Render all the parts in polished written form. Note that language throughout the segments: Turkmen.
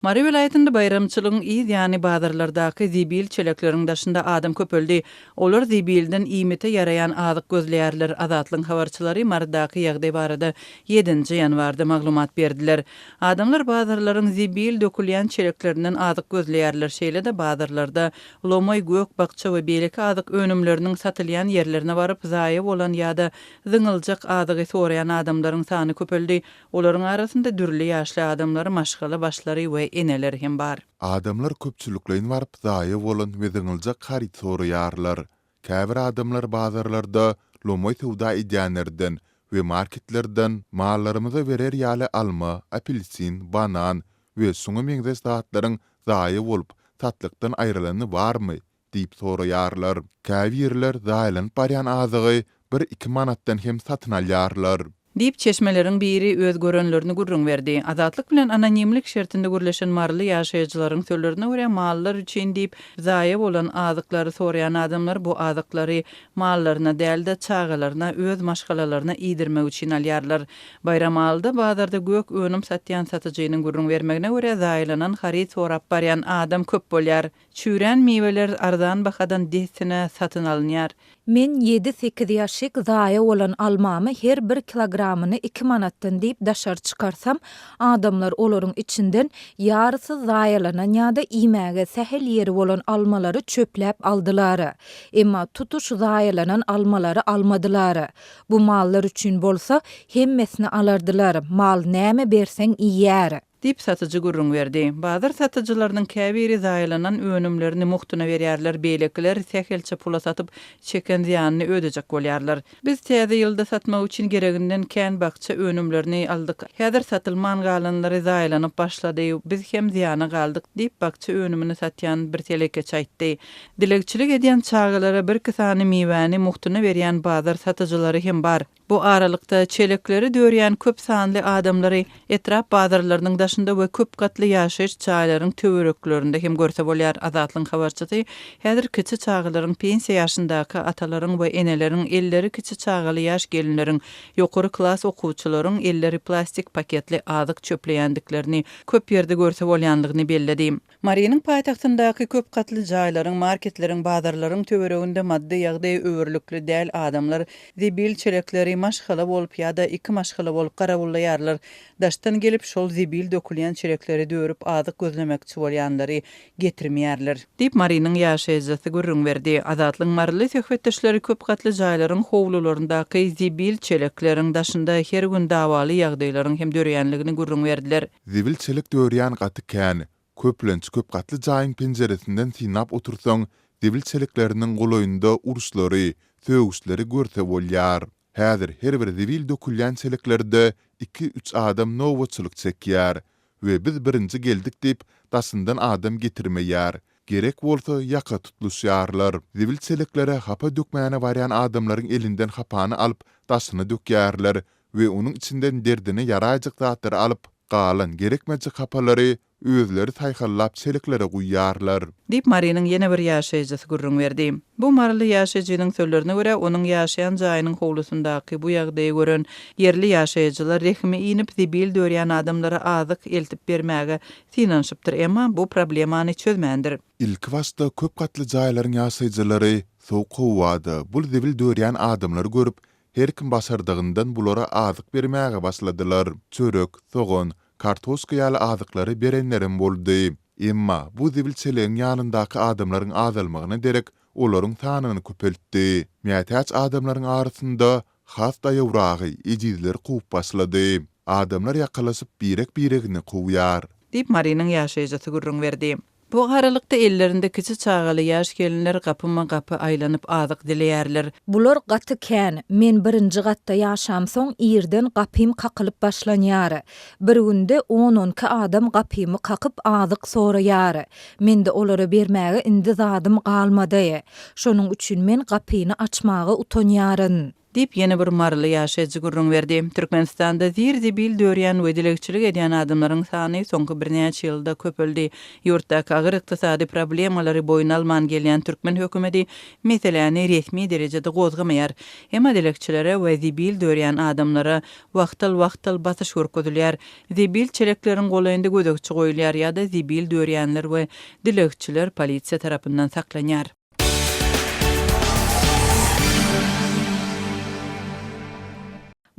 Mary welaýatynda baýramçylygyň yz ýany bazarlardaky zibil çelekleriň daşynda adam köpeldi. Olar zibilden iýmite ýaraýan azyk gözleýärler. Azatlygyň habarçylary Marydaky ýagdaý barada ýedinji ýanwarda maglumat berdiler. Adamlar bazarlaryň zibil dökülýän çeleklerinden azyk gözleýärler. Şeýle-de bazarlarda lomaý gök-bakja we beýleki azyk önümleriniň satylýan ýerlerine baryp, zaýa bolan ýa-da zyňyljak azygy soraýan adamlaryň sany köpeldi. Olaryň arasynda dürli ýaşly adamlar, maşgala başlary we eneler hem bar. Adamlar köpçülikleýin baryp zaýa bolan we zyňyljak haryt soraýarlar. Käbir adamlar bazarlarda lomaý söwda edýänlerden we marketlerden mallarymyza berer ýaly alma, apelsin, banan we şuňa meňzeş zatlaryň zaýa bolup, satlykdan aýrylany barmy? diýip soraýarlar. Käbirler zaýalanyp barýan azygy bir-iki manatdan hem satyn alýarlar. Diýip, çeşmeleriň biri öz görenlerini gürrüň berdi. Azatlyk bilen anonimlik şertinde gürleşen maryly ýaşaýjylaryň sözlerine görä, mallar üçin diýip, zaýa bolan azyklary soraýan adamlar bu azyklary mallaryna däl-de, çagalaryna, öz maşgalalaryna iýdirmek üçin alýarlar. Baýramalyda bazarda gök önüm satýan satyjynyň gürrüň bermegine görä, zaýalanan haryt sorap barýan adam köp bolýar. Çüýrän miweler arzan bahadan dessine satyn alynýar. Men ýedi-sekiz ýaşik zaýa bolan almamy her bir kilogramyny iki manatdan diýip daşary çykarsam, adamlar olaryň içinden ýarysy zaýalanan ýa-da iýmäge sähel ýeri bolan almalary çöpläp aldylar. Emma tutuş zaýalanan almalary almadylar. Bu mallar üçin bolsa, hemmesini alardylar, mal näme berseň iýer. Diýip, satyjy gürrüň berdi. Bazar satyjylarynyň käbiri zaýalanan önümlerini mugtuna berýärler, beýlekiler sähelçe pula satyp, çeken zyýanyny ödejek bolýarlar. Biz täze ýylda satmak üçin gereginden kän bakja önümlerini aldyk. Häzir satylman galanlary zaýalanyp başlady, biz hem zyýana galdyk, diýip, bakja önümini satýan bir telekeçi aýtdy. Dilegçilik edýän çagalara birki sany miwäni mugtuna berýän bazar satyjylary hem bar. Bu aralykda, çelekleri dörýän köp sanly adamlary etrap bazarlarynyň daşynda we köp gatly ýaşaýyş jaýlaryň töwereklerinde hem görse bolýar. Azatlygyň habarçysy häzir kiçi çagalaryň, pensiýa ýaşyndaky atalaryň we eneleriň, elleri kiçi çagaly ýaş gelinleriň, ýokary klas okuwçylaryň elleri plastik paketli azyk çöpleýändiklerini köp ýerde görse bolýandygyny belledi. Marynyň paýtagtyndaky köp gatly jaýlaryň, marketleriň, bazarlaryň töwereginde maddy ýagdaýy öwerlikli däl adamlar zibil çelekleri maşgala bolup ýa-da iki maşgala bolup garawullaýarlar. Daşdan gelip, şol zibil dökülýän çelekleri dörüp azyk gözlemekçi bolýanlary getirmeýärler. Diýip, Marynyň ýaşaýjysy gürrüň berdi. Azatlygyň maryly söhbetdeşleri köp gatly jaýlaryň howlularyndaky zibil çelekleriň daşynda her gün dawaly ýagdaýlaryň hem döreýänligini gürrüň berdiler. Zibil çelek dörýän gaty kän. Köplenç köp gatly jaýyň penjiresinden synlap otursaň, zibil çelekleriniň golaýynda uruşlary, sögüşleri görse bolýar. Häzir her bir zibil dökülýän çeleklerde iki-üç adam nobatçylyk çekýär we biz birinji geldik diýip, daşyndan adam getirmeýär. Gerek bolsa ýaka tutluşýarlar. Zibil çeleklere hapa dökmäne barýan adamlaryň elinden hapany alyp, daşyna dökýärler we onuň içinden derdine ýaraýjak zatlary alyp, galan gerekmejek hapalary özleri saýhallap çeleklere guýýarlar. Diýip, Marynyň ýene bir ýaşaýjysy gürrüň berdi. Bu maryly ýaşaýjynyň sözlerine görä, onuň ýaşaýan jaýynyň howlusyndaky bu ýagdaýy gören ýerli ýaşaýjylar rehimi inip, zibil dörýän adamlara azyk eltip bermäge synanyşypdyr, emma bu problemany çözmändir. Ilkibaşda köp gatly jaýlaryň ýaşaýjylary sowuk howada bul zibil dörýän adamlary görüp, Her kim başardygyndan bulara azyk bermäge başladylar. Çörek, sogan, kartoşka ýaly azyklary berenlerem boldy. Emma bu zibil çelegiň ýanyndaky adamlaryň azalmagyna derek olaryň sanyny köpeltdi. Mätäç adamlaryň arasynda has daýawragy, ejizleri kowup başlady. Adamlar ýakalaşyp birek-biregini kowýar. Diýip, Marynyň ýaşaýjysy gürrüň berdi. Bu aralykda ellerinde kiçi çagaly ýaş gelinler gapyma-gapy aýlanyp azyk dileýärler. Bular gaty kän. Men birinji gatda ýaşamsoň irden gapym kakylyp başlanýar. Bir günde on-onki adam gapymy kakyp azyk soraýar. Mende olara bermäge indi zadym galmady. Şonuň üçin men gapyny açmaga utanýaryn. Diýip, ýene bir maryly ýaşaýjy gürrüň berdi. Türkmenistanda zir-zibil dörýän we dilegçilik edýän adamlaryň sany soňky birnäçe ýylda köpeldi. Ýurtdaky agyr ykdysady problemalary boýun alman gelýän türkmen hökümeti meseläni resmi derejede gozgamaýar. Emma dilegçilere we zibil dörýän adamlara wagtal-wagtal basyş görkezilýär. Zibil çelekleriň golaýynda gözegçi goýulýar ýa-da zibil dörýänler we dilegçiler polisiýa tarapyndan saklanýar.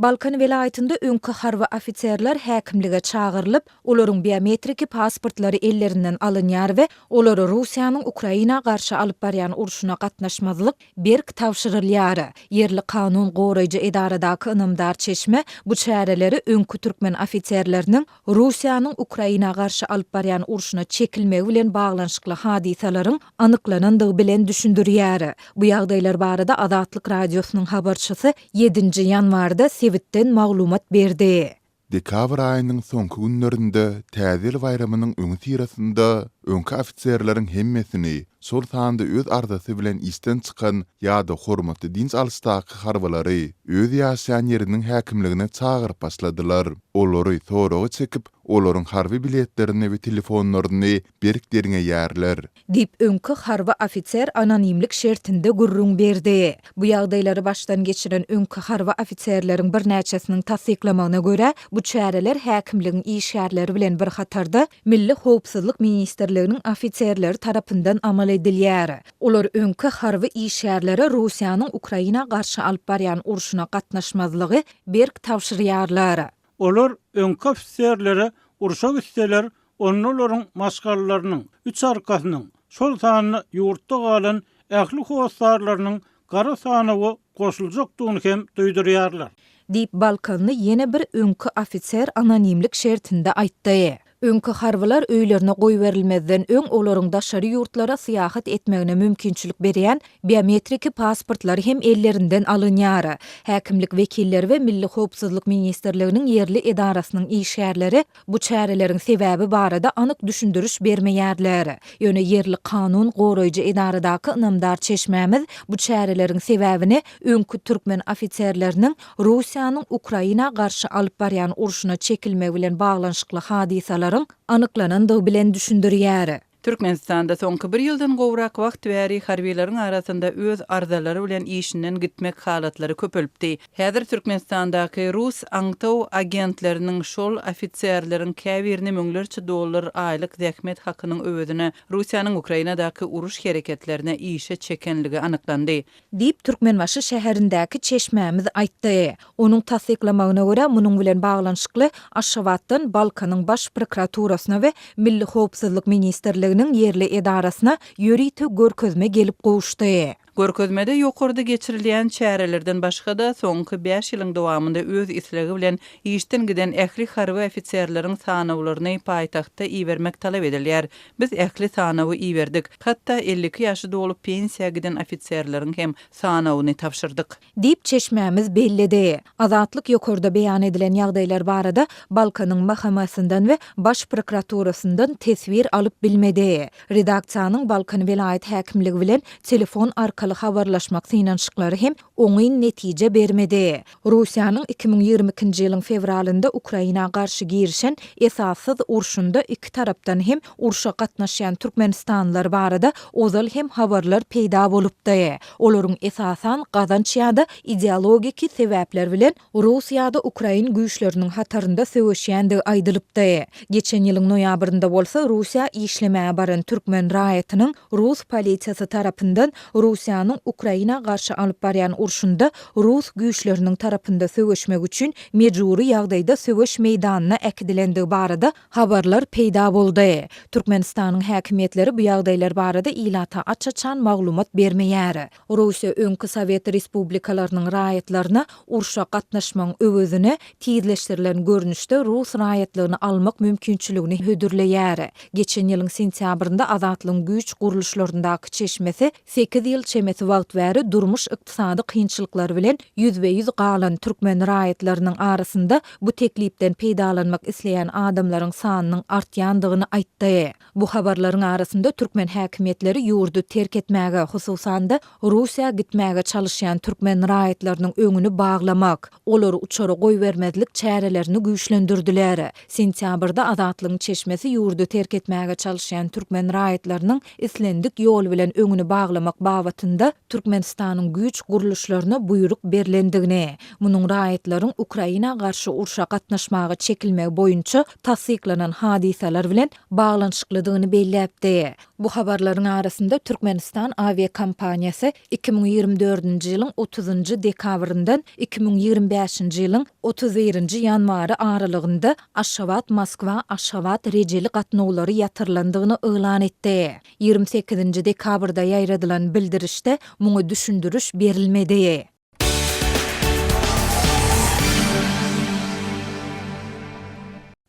Balkan welaýatynda öňki harby ofiserler häkimlige çagyrylyp, olaryň biometriki pasportlary ellerinden alynýar we olara Russiýanyň Ukraina garşy alyp barýan urşuna gatnaşmazlyk berk tabşyrylýar. Ýerli kanun goraýjy edaradaky ynamdar çeşme bu çäreleri öňki türkmen ofiserleriniň Russiýanyň Ukraina garşy alyp barýan urşuna çekilmegi bilen baglanyşykly hadysalaryň anyklanandygy bilen düşündirýär. Bu ýagdaýlar barada Azatlyk Radiosynyň habarçysy ýedinji ýanwarda sebitden maglumat berdi. Dekabr aýynyň soňky günlerinde, Täze ýyl baýramynyň öňüsyrasynda öňki ofiserleriň hemmesini, şol sanda öz arzasy bilen işden çykan ýa-da hormatly dynç alyşdaky harbylary öz ýaşaýan ýeriniň häkimligine çagyryp başladylar. Olary soraga çekip, olaryň harby biletlerini we telefonlaryny berk derňeýärler. Diýip, öňki harby ofiser anonimlik şertinde gürrüň berdi. Bu ýagdaýlary başdan geçiren öňki harby ofiserleriň birnäçesiniň tassyklamagyna görä, bu çäreler häkimligiň işgärleri bilen bir hatarda, Milli howpsuzlyk ministrliginiň ofiserleri tarapyndan amal edilýär. Olar öňki harby işgärlere Russiýanyň Ukraina garşy alyp barýan urşuna gatnaşmazlygy berk tabşyrýarlar. Olar öňki ofiserlere urşa gitseler, onda olaryň maşgalalarynyň, üç arkasynyň, şol sanda ýurtda galan ähli hossarlarynyň gara sanawa goşuljakdygyny hem duýdurýarlar. Diýip, balkanly ýene bir öňki ofiser anonimlik şertinde aýtdy. Öňki harbylar öýlerine goýberilmezden öň olaryň daşary ýurtlara syýahat etmegine mümkinçilik berýän biometriki pasportlary hem ellerinden alynýar. Häkimlik wekilleri we Milli howpsuzlyk ministrliginiň ýerli edarasynyň işgärleri Bu çäreleriň sebäbi barada anyk düşündiriş bermeýärler. Ýöne ýerli kanun goraýjy edaradaky ynamdar çeşmämiz bu çäreleriň sebäbini öňki türkmen ofiserleriniň Russiýanyň Ukraina garşy alyp barýan urşuna çekilmegi bilen baglanyşykly hadysalaryň anyklanandygy bilen düşündirýär. Türkmenistanda soňky bir ýyldan gowrak wagt bäri harbylaryň arasynda öz arzalary bilen işinden gitmek halatlary köpelipdi. Häzir Türkmenistandaky rus aňtaw agentleriniň şol ofiserleriň käbirini müňlerçe dollar aýlyk zähmet hakynyň öwezine Russiýanyň Ukrainadaky uruş hereketlerine işe çekenligi anyklandy. Diýip, Türkmenbaşy şäherindäki çeşmämiz aýtdy. Onuň tassyklamagyna görä, munuň bilen baglanyşykly Aşgabatdan Balkanyň Baş prokuraturasyna we Milli howpsuzlyk ministrliginiň ýerli edarasyna ýörite görkezme gelip gowuşdy. Görkezmede ýokarda geçirilýän çärelerden başga-da, soňky bäş ýylyň dowamynda öz islegi bilen işden giden ähli harby ofiserleriň sanawlaryny paýtagtda ibermek talap edilýär. Biz ähli sanawy iberdik. Hatda 52 ýaşy dolup pensiýa giden ofiserleriň hem sanawyny tabşyrdyk. Diýip, çeşmämiz belledi. Azatlyk ýokarda beýan edilen ýagdaýlar barada Balkanyň MHM-sinden we Baş prokuraturasyndan teswir alyp bilmedi. Redaksiýanyň Balkan welaýat häkimligi bilen telefon arkaly habarlaşmak synanyşyklary hem oňyn netije bermedi. Russiýanyň 2022-nji ýylyň fewralynda Ukraina garşy girişen esassyz urşunda iki tarapdan hem urşa gatnaşýan türkmenistanlylar barada ozal hem habarlar peýda bolupdy. Olaryň esasan gazanç ýa-da ideologiki sebäpler bilen rus ýa-da ukrain güýçleriniň hatarynda söweşýändigi aýdylypdy. Geçen ýylyň noýabrynda bolsa Russiýa işlemäge baran türkmen raýatynyň rus polisiýasy tarapyndan Russiýanyň Ukraina garşy alyp barýan urşunda rus güýçleriniň tarapynda söweşmek üçin mejbury ýagdaýda söweş meýdanyna äkidilendigi barada habarlar peýda boldy. Türkmenistanyň häkimiýetleri bu ýagdaýlar barada ilata aç-açan maglumat bermeýär. Russiýa öňki sowet respublikalarynyň raýatlaryna urşa gatnaşmagyň öwezine tizleşdirilen görnüşde rus raýatlygyny almak mümkinçiligini hödürleýär. Geçen ýylyň sentýabrynda Azatlygyň güýç gurluşlaryndaky çeşmesi sekiz ýyl çemesi. çemesi wagt bäri durmuş-ykdysady kynçylyklar bilen ýüzbe-ýüz galan türkmen raýatlarynyň arasynda bu teklipden peýdalanmak isleýän adamlaryň sanynyň artýandygyny aýtdy. Bu habarlaryň arasynda türkmen häkimiýetleri ýurdy terk etmäge, hususan-da, Russiýa gitmäge çalyşýan türkmen raýatlarynyň öňüni baglamak, olary uçara goýbermezlik çärelerini güýçlendirdiler. Sentýabrda Azatlygyň çeşmesi ýurdy terk etmäge çalyşýan türkmen raýatlarynyň islendik ýol bilen öňüni baglamak babatynda Türkmenistanyň güýç gurluşlaryna buýruk berlendigini, munuň raýatlaryň Ukraina garşy urşa gatnaşmaga çekilmegi boýunça tassyklanan hadysalar bilen baglanyşyklydygyny belläpdi. Bu habarlaryň arasynda Türkmenistan awiakompaniýasy 2024-nji ýylyň otuzynjy dekabryndan 2025-nji ýylyň 31-nji ýanwary aralygynda Aşgabat-Moskwa, Aşgabat rejeli gatnawlary ýatyrylandygyny yglan etdi. 28-nji dekabrda ýaýradylan bildirişde muňa düşündiriş berilmedi.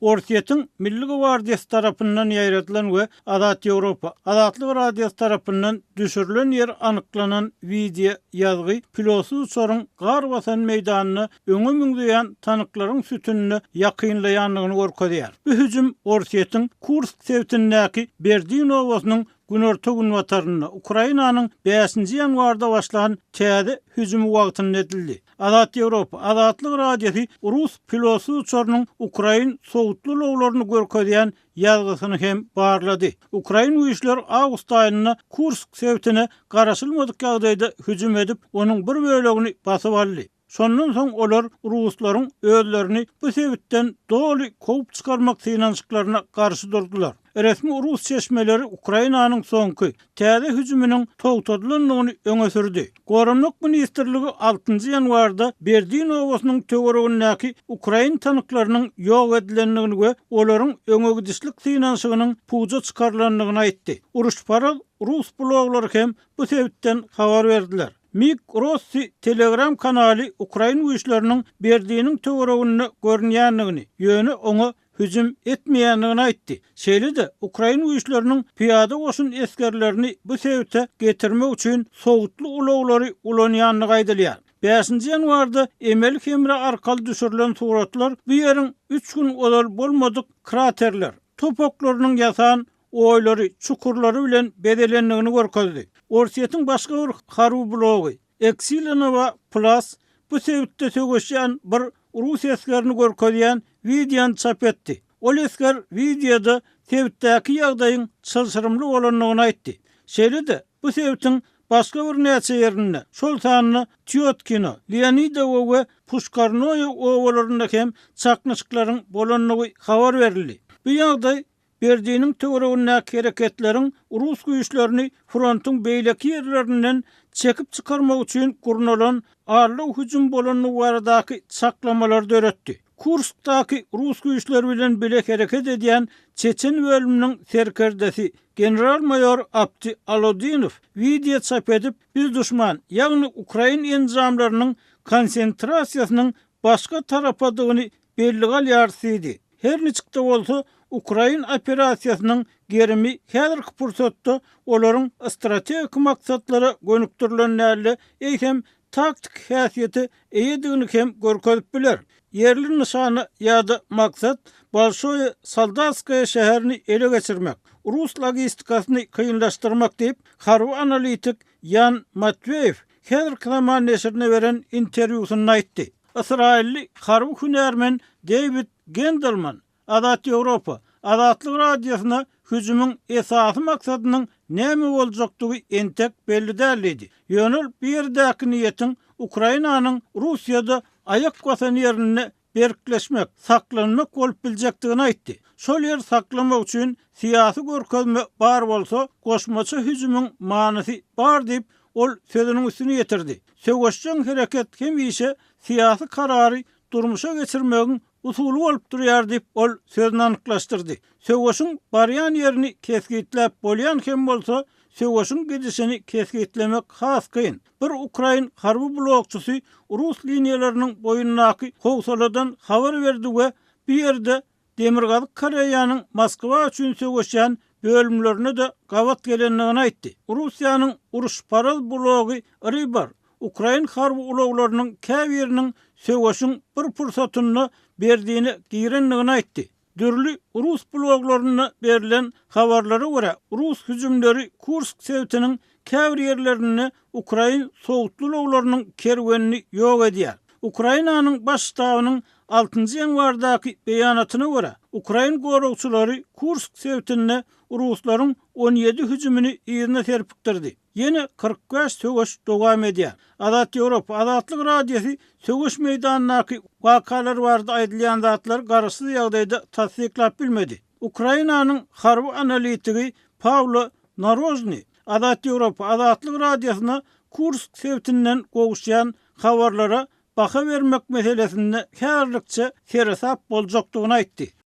Orsýetiň Milli gwardiýasy tarapyndan ýaýradylan we Azat Ýewropa, Azatlyk Radiosy tarapyndan düşürilen ýeri anyklanan wideo ýazgy pilotsyz uçaryň gar basan meýdanyna öňe müňzeýän tanklaryň sütünine ýakynlaýandygyny görkezýär. Bu hüjüm Orsýetiň Kursk sebitindäki Berdin obasynyň günorta-günbatarynda Ukrainanyň bäşinji ýanwarda başlan täze hüjümi wagtynda edildi. Azat Ýewropa, Azatlyk Radiosy rus pilotsyz uçarynyň ukrain sowutly ulaglaryny görkezýän ýazgysyny hem barlady. Ukrain güýçleri awgust aýynda Kursk sebitine garaşylmadyk ýagdaýda hüjüm edip, onuň bir bölegini basyp aldy. Şondan soň olar ruslaryň özlerini bu sebitden doly kowup çykarmak synanyşyklaryna garşy durdular. Resmi rus çeşmeleri Ukrainanyň soňky, täze hüjüminiň togtadylandygyny öňe sürdi. Goranmak ministrligi altynjy ýanwarda Berdin obasynyň töweregindäki ukrain tanklarynyň ýok edilendigini we olaryň öňegidişlik synanyşygynyň puja çykarylandygyny aýtdy. Uruşparaz rus bloglary hem bu sebitden habar berdiler. Mik Rossi Telegram kanaly ukrain güýçleriniň Berdiniň töwereginde görünýändigini, ýöne oňa hüjüm etmeýändigini aýtdy. Şeýle-de, ukrain güýçleriniň pyýada goşun esgerlerini bu sebite getirmek üçin sowutly ulaglary ulanýandygy aýdylýar. Bäşinji ýanwarda emeli hemra arkaly düşürilen suratlar bu ýeriň üç gün ozal bolmadyk kraterler, top oklarynyň ýasan oýlary, çukurlary bilen bezelendigini görkezdi. Orsýetiň başga bir harby blogy, Eksilinowa Plus bu sebitde söweşýän bir rus esgerini görkezýän wideony çap etdi. Ol esger wideoda sebitdäki ýagdaýyň çylşyrymly bolandygyny aýtdy. Şeýle-de, bu sebitiň başga birnäçe ýerinde, şol sanda Týotkino, Leonidowo we Puşkarnoýe obalarynda hem çaknyşyklaryň bolandygy habar berildi. Bu ýagdaý Berdiniň töweregindäki hereketleriň rus güýçlerini frontuň beýleki ýerlerinden çekip çykarmak üçin gurnalan aldaw hüjüm bolandygy baradaky çaklamalary döretdi. Kurskdaky rus güýçleri bilen bile hereket edýän çeçen bölüminiň serkerdesi general-maýor Apti Alodinow wideo çap edip, Biz duşman, ýagny ukrain enjamlarynyň konsentrasiýasynyň başga tarapadygyny bellige alýarys diýdi. Her niçik-de bolsa, ukrain operasiýasynyň gerimi häzirki pursatda olaryň strategik maksatlara gönükdirilen däl-de, eýsem, taktiki häsiýete eýedigini hem görkezip biler. Ýerli nyşana ýa-da maksat Bolşoýe Soldatskoýe şäherini ele geçirmek, rus logistikasyny kynlaşdyrmak diýip, harby analitik Ýan Matweýew häzirki zaman neşirine beren interwýusynda aýtdy. Ysraýylly harby hünärmen Deýwid Gendelman Azat Ýewropa, Azatlyk Radiosyna hüjümiň esasy maksadynyň näme boljakdygy entek belli däl diýdi. Ýöne ol bu ýerdäki niýetiň Ukrainanyň Russiýada aýak basan ýerinde berkleşmek, saklanmak bolup biljekdigini aýtdy. Şol ýeri saklamak üçin syýasy görkezme bar bolsa, goşmaça hüjümiň manysy bar diýip, ol sözüniň üstüni ýetirdi. Söweşjeň hereket hemişe syýasy karary durmuşa geçirmegiň usuly bolup durýar diýip, ol sözüni anyklaşdyrdy. Söweşiň barýan ýerini kesgitläp bolýan hem bolsa, söweşiň gidişini kesgitlemek has kyn. Bir ukrain harby blogçysy rus liniýalarynyň boýundaky howsaladan habar berdi we bu ýerde Demirgazyk Koreýanyň Moskwa üçin söweşýän bölümlerine-de gabat gelendigini aýtdy. Russiýanyň uruşparaz blogy Rybar ukrain harby ulaglarynyň käbiriniň söweşiň bir pursatynda Berdine girendigini aýtdy. Dürli rus bloglarynda berlen habarlara görä, rus hüjümleri Kursk sebitiniň käbir ýerlerinde ukrain sowutly ulaglarynyň kerwenini ýok edýär. Ukrainanyň Baş ştabynyň altynjy ýanwardaky beýanatyna görä, ukrain goragçylary Kursk sebitinde ruslaryň 17 hüjümini yzyna serpikdirdi. Ýene 45 söweş dowam edýär. Azat Ýewropa, Azatlyk Radiosy söweş meýdanyndaky wakalar barada aýdylýan zatlary garaşsyz ýagdaýda tassyklap bilmedi. Ukrainanyň harby analitigi Pawlo Narožnyý Azat Ýewropa, Azatlyk Radiosyna Kursk sebitinden gowuşýan habarlara baha bermek meselesinde häzirlikçe seresap boljakdygyny aýtdy.